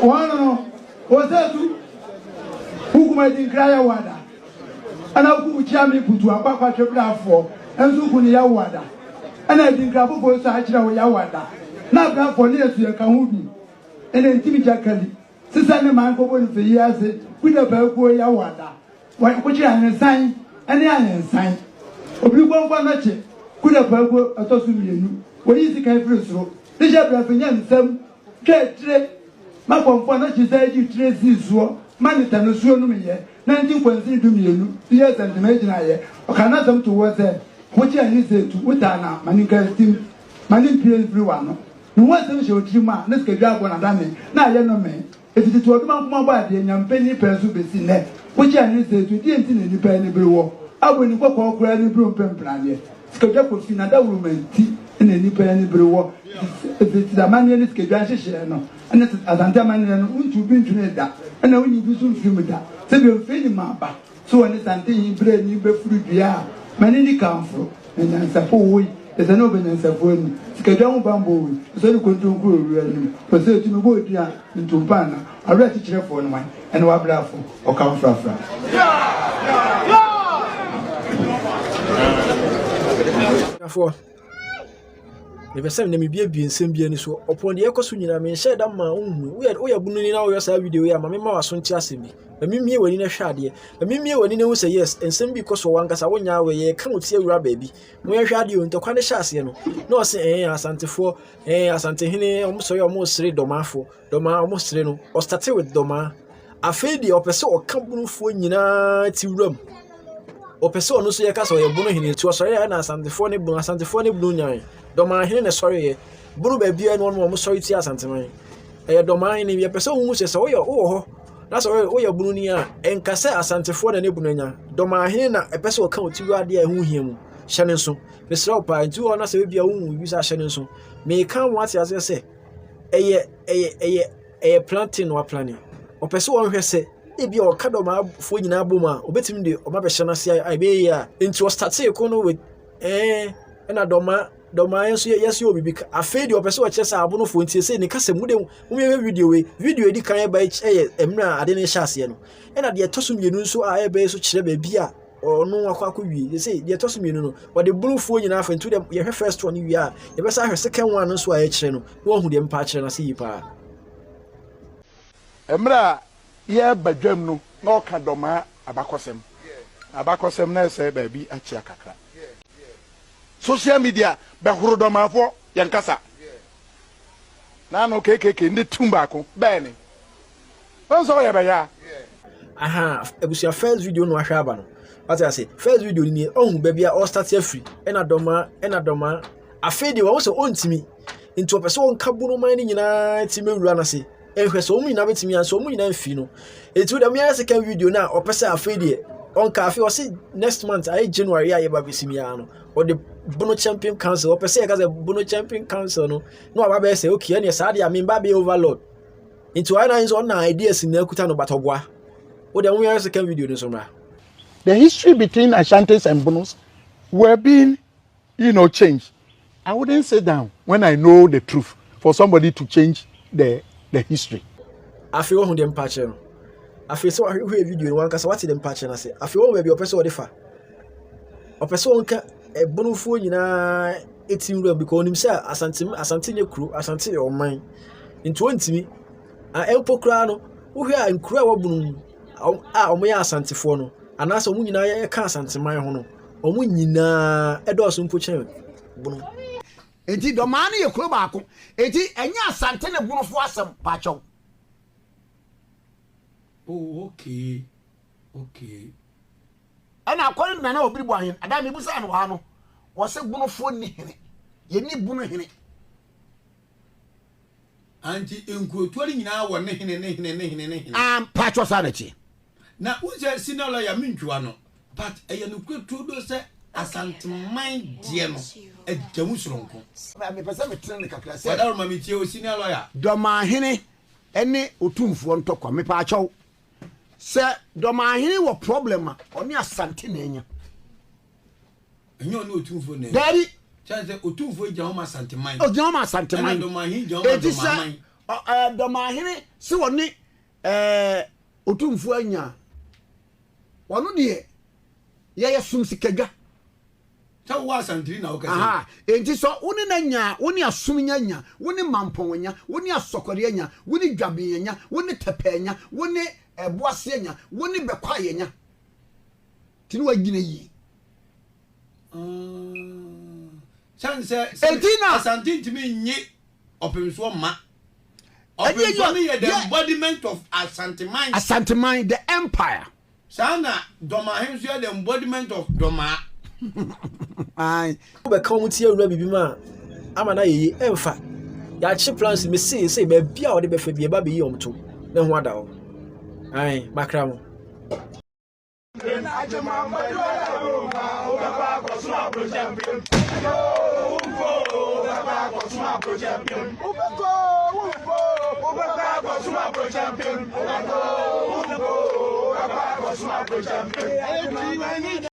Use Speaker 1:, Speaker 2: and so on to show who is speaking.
Speaker 1: Wɔn no, wɔsɛ tu hukum adi nkra yɛ wada. Ɛna hukum kyia me kutu akɔ akɔtwe brafoɔ nso ku ne yɛ wada. Ɛna adi nkra foforɔ nso akyerɛ wo yɛ wada. Na brafoɔ ne yɛsu yɛ ka ho bi. Ɛna ntimi gya kali. Sisa ne man kɔbɔ ne fɛ yi ase kuda pɛɛkuo yɛ wada. Wɔkɔkyerɛ ahensan ne ahensan. Obi nkɔnkɔ anɔkye kuda pɛɛkuo ɛtɔ so mmienu. Wɔyi sika firi soro. De hyɛ brafo nya nsam. Twa tire ma kɔmfoɔ anɔkye sɛ agyi tire sii soɔ ma ne ta no suo nom yɛ. Na nti nkwansini 12 de yɛ sɛntema gyina yɛ. Ɔka n'asɛm to wɔ sɛ wokye ahene sɛ etu wotaa na ma ne nka nsim ma ne mpie mfiri w'ano. Ne ho asɛm hyɛ otirim a na sikadwa abɔ n'adane na ayɛ nnome. Efiti to ɔdoma nkoma bɔ adeɛ nya mpanyin pɛn so besi nnɛ. Wokye ahene sɛ etu deɛ nti na nnipa ani bere wɔ abɔ ni kɔkɔɔ koraa ani bere mpempenadeɛ. Sikadwa kofi na dawuroma nti na nnipa ani bere wɔ efiti amanneɛ ne sikadwa nhyehyɛɛ no ne Asante amanneɛ no wontu bi ntwene da ɛna wonyi bi nso mfiri mu da. Sɛdeɛ mfiri nim aba so wɔ ne Sante he berɛ ani bɛfuru dua a ma ne ni kamforo na nyansafo woi ɛsɛ ne ɔbɛ nyansafo ani sikadwa ho bambɔ woi ɛsɛ ne kontonkuro owura anim ɔsɛ etumi bɔ odin a ntumpa ana awerɛ kyekyerɛfoɔ no wan ɛne wabrafo ɔka mfrafra.
Speaker 2: Abusuafoɔ, mepɛ sɛ nnɛ mebuebue nsɛm bi ani so. Ɔpɔn deɛ ɛkɔ so nyinaa menhyɛɛ da maa wohu. Woyɛ woyɛ bununi na woyɛ saa video yi a ma memma w'aso nte asɛm bi. Ma memmue w'ani na hwɛ adeɛ. Ma memmue w'ani na hu sɛ yes, nsɛm bi kɔ so wɔ w'ankasa wonyɛ aware. Yɛreka wo ti awura baabi. Mo yɛnhwɛ adeɛ o, ntɔkwa no hyɛ aseɛ no, na ɔse ɛɛ Asantefoɔ, ɛɛ Asantehene, wɔn sɔre a wɔresere Dɔmafoɔ. Dɔmaa wɔsere no. Ɔstate with Dɔmaa. Afei deɛ ɔpɛ sɛ ɔka Bonofoɔ nyinaa ti wuram. Ɔpɛ sɛ ɔno nso yɛka sɛ ɔyɛ Bono hene nti ɔsɔre a ɛna Asantefoɔ ne Bono Asantefoɔ ne Bono nyan. Dɔmaa hene na ɛsɔreeɛ. Bono baabiara no wɔn sɔre tia Asanteman. Ɛyɛ Dɔmaa hene. Yɛpɛ sɛ wohu sɛ sɛ woyɛ wowɔ hɔ na sɛ woyɛ Bononi a ɛnka sɛ Asantefoɔ na ne Bono anya. Dɔmaa hene na ɛpɛ sɛ ɔka wo ti wura adeɛ a ɛho hia mu. Hyɛ ne nso. Mesrɛ wo paa nti wɔ hɔ na sɛ ebia wohu biribi sɛ ahyɛ ne nso. Meka wo ate aseɛ sɛ ɛyɛ ɛyɛ ɛyɛ ɛyɛ planting na waplane. Ɔpɛ sɛ ɔhwɛ sɛ ebi a ɔka dɔmafoɔ nyinaa bom a obetumi de ɔma bɛhyɛ n'ase a ɛbɛyɛ yie a. Nti ɔstartee ko no with ɛɛ ɛna dɔma dɔma nso yɛ yɛso yɛ obibi ka. Afei deɛ ɔpɛ sɛ ɔkyerɛ sɛ abonofoɔ nti ɛsɛ ne kasa mu de mo yɛhwɛ video wei. Video edi kan ɛba ɛyɛ mmerɛ a ade no hyɛ aseɛ no. Ɛna deɛ ɛtɔ so mmienu nso a ɛbɛyɛ so kyerɛ baabi a ɔno akɔ akɔwie. Yɛsɛ deɛ ɛtɔ so mmienu no ɔde bonofoɔ nyinaa fa nti deɛ yɛhwɛ first one wie a yɛbɛsa ahwɛ second one no nso a ɛkyerɛ no na wahu deɛ mpa akyerɛ no ase yie paa.
Speaker 3: Mmerɛ a yɛreba dwam no na ɔka Dɔmaa abakɔsɛm. Abakɔsɛm na ɛsɛ baabi akyea kakra. Social media bɛhoro Dɔmaafoɔ yɛn kasa. N'ano KKK ne tum baako bɛɛ ne. Wɔn sɛ ɔyɛ bɛyɛ a.
Speaker 2: Aha, abusua first video no ahwɛ aba no. Wate ase, first video ni ɔhu baabi a ɔstart afiri ɛna dɔmaa ɛna dɔmaa. Afei deɛ wɔn sɛ ɔntumi nti ɔpɛ sɛ ɔnka bonoman no nyinaa ti mɛwura no ase nhwɛ sɛ wɔn nyinaa bɛtumi ansɛ wɔn nyinaa mfiri no. Eti wo deɛ mo yɛ second video no a ɔpɛ sɛ afei deɛ ɔnka afei ɔse next month ayɛ January a yɛba bɛsi mu ara no ɔde Bono Champion Council ɔpɛ sɛ yɛka sɛ Bono Champion Council no na waba bɛyɛ sɛ okay ɛneɛ saa deɛ a memba bɛyɛ overlord nti ɔyɛ na nso ɔna ideas nyinaa kuta no but ɔboa wo deɛ mo yɛ second video no nso mmra.
Speaker 3: The history between Ashantis and Bonos were being, changed. I wouldn't sit down when I know the truth for somebody to change the history.
Speaker 2: Afei wahu deɛ mpa kyerɛ no. Afei sɛ wahwɛ video no wankasa wate deɛ mpa kyerɛ no ase. Afei wahu baabi ɔpɛ sɛ ɔde fa. Ɔpɛ sɛ ɔnka ɛbonofoɔ nyinaa ɛti nwura mu because ɔnim sɛ Asante Asante nyɛ kuro, Asante yɛ ɔman. Nti ɔntumi. A mpo koraa no, wohwɛ a nkuro a wɔbono mu a wɔyɛ Asantefoɔ no anaasɛ wɔn nyinaa yɛka Asanteman ho no, wɔn nyinaa ɛdɔɔso mpo kyɛn bono.
Speaker 4: Eti Dɔmaa no yɛ kuro baako. Eti ɛnyɛ Asante ne Bonofoɔ asɛm paakyɛw.
Speaker 5: Oh, okay.
Speaker 4: Ɛna akɔre nana obiri bu ahen adan mi busa no wɔ ha no wɔsɛ Bonofoɔ ni hene yɛni Bono hene.
Speaker 5: Anti nkurotoɔ no nyinaa wɔ ne hene ne hene ne hene ne hene.
Speaker 4: Paakyɛw saa na ɛteɛ.
Speaker 5: Na wo sɛ senior lawyer mentwiwa no but ɛyɛ nokorɛ turodoo sɛ. Asanteman deɛ no ɛda mu soronko.
Speaker 4: Mepɛ sɛ metene no kakra sɛ.
Speaker 5: Wadaroma metie o senior lawyer.
Speaker 4: Dɔmahene ne Otumfoɔ ntɔkwa mepaakyɛw sɛ Dɔmahene wɔ problem a ɔne Asante na anya.
Speaker 5: Ɛnyɛ ɔne Otumfoɔ na anya.
Speaker 4: Daabi.
Speaker 5: Kyɛn sɛ Otumfoɔ gyina hɔ ma Asanteman.
Speaker 4: Ogyina hɔ ma Asanteman.
Speaker 5: Ɛna Dɔmahene gyina hɔ ma
Speaker 4: Eti sɛ
Speaker 5: Dɔmaman.
Speaker 4: ɔ- Dɔmahene sɛ ɔne ɛɛ Otumfoɔ anya a, ɔno deɛ yɛyɛ som sikadwa.
Speaker 5: Sɛ wowɔ Asantiri na wokasa yi.
Speaker 4: Aha, enti sɛ wo ne no anya a, wo ne Asomnya anya, wo ne Mampɔn anya, wo ne Asɔkɔre anya, wo ne Dwaben anya, wo ne Tɛpɛ anya, wo ne Ɛboase anya, wo ne Bɛkwae anya. Nti ne wagyina yie.
Speaker 5: Sɛn sɛ sɛ
Speaker 4: Enti na.
Speaker 5: Asante ntumi nye ɔpemsoɔ mma.
Speaker 4: Ɛdeɛ
Speaker 5: Ɔpemsoɔ no
Speaker 4: yɛ
Speaker 5: yɛ the
Speaker 4: yɛ.
Speaker 5: embodiment of Asanteman.
Speaker 4: Asanteman, the empire.
Speaker 5: Saa na Dɔmahe nso yɛ the embodiment of Dɔmaa.
Speaker 4: Ae.
Speaker 2: Wobɛka wɔn ti awura biribi mu a ama no ayɛ yie ɛmfa. Yɛakye plans mese sɛ baabi a wɔde bɛfa bi ɛba bɛyi wɔn to na ho ada hɔ. Ae makra mo.